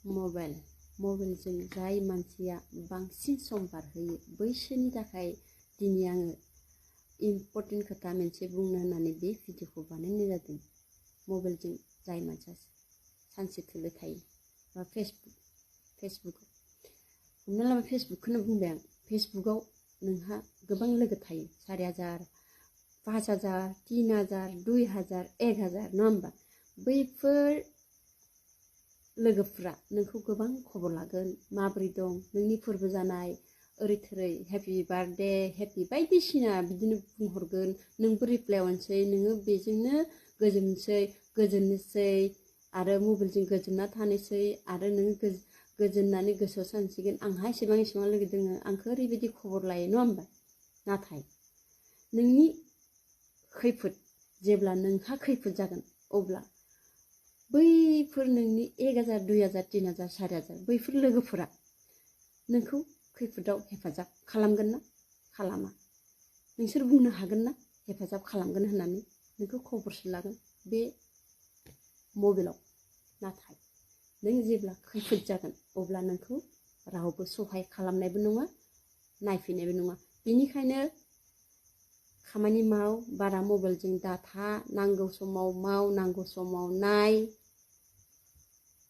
मबाइलजों जाय मानसिया बांसिन सम बारहोयो बैसोरनि थाखाय दिनै आङो इम्परटेन्ट खोथा मोनसे बुंनो होननानै बे भिडिअखौ बानायनाय जादों। मबाइलजों जाय मानसिया सानसे थोलो थायो बा फेसबुक हमना लाबाय फेसबुकखौनो बुंबाय आं। फेसबुकआव नोंहा गोबां लोगो थायो 4000 5000 3000 2000 1000 नङा होमबा? बैफोर लोगोफ्रा नोंखौ गोबां खबर लागोन, माबोरै दं, नोंनि फोरबो जानाय ओरै थोरै हेपि बार्थडे हेपि बायदिसिना बिदिनो बुंहरगोन। नोंबो रिप्लाइ हरनोसै, नोङो बेजोंनो गोजोननोसै आरो मबाइलजों गोजोनना थानोसै आरो नोङो गोजोननानै गोसोआव सानसिगोन आंहा एसेबां लोगो दोङो, आंखौ ओरैबायदि खबर लायो नङा होमबा? नाथाय नोंनि खैफोद जेब्ला नोंहा खैफोद जागोन अब्ला बैफोर नोंनि 1000 2000 3000 4000 बैफोर लोगोफोरा नोंखौ खैफोदाव हेफाजाब खालामगोन ना खालामा? नोंसोर बुंनो हागोन ना हेफाजाब खालामगोन होननानै? नोंखौ खबरसो लागोन बे मबाइलाव। नाथाय नों जेब्ला खैफोद जागोन अब्ला नोंखौ रावबो सहाय खालामनायबो नङा, नायफैनायबो नङा। बेनिखायनो खामानि माव, बारा मबाइलजों दाथा, नांगौ समाव माव, नांगौ समाव नाय।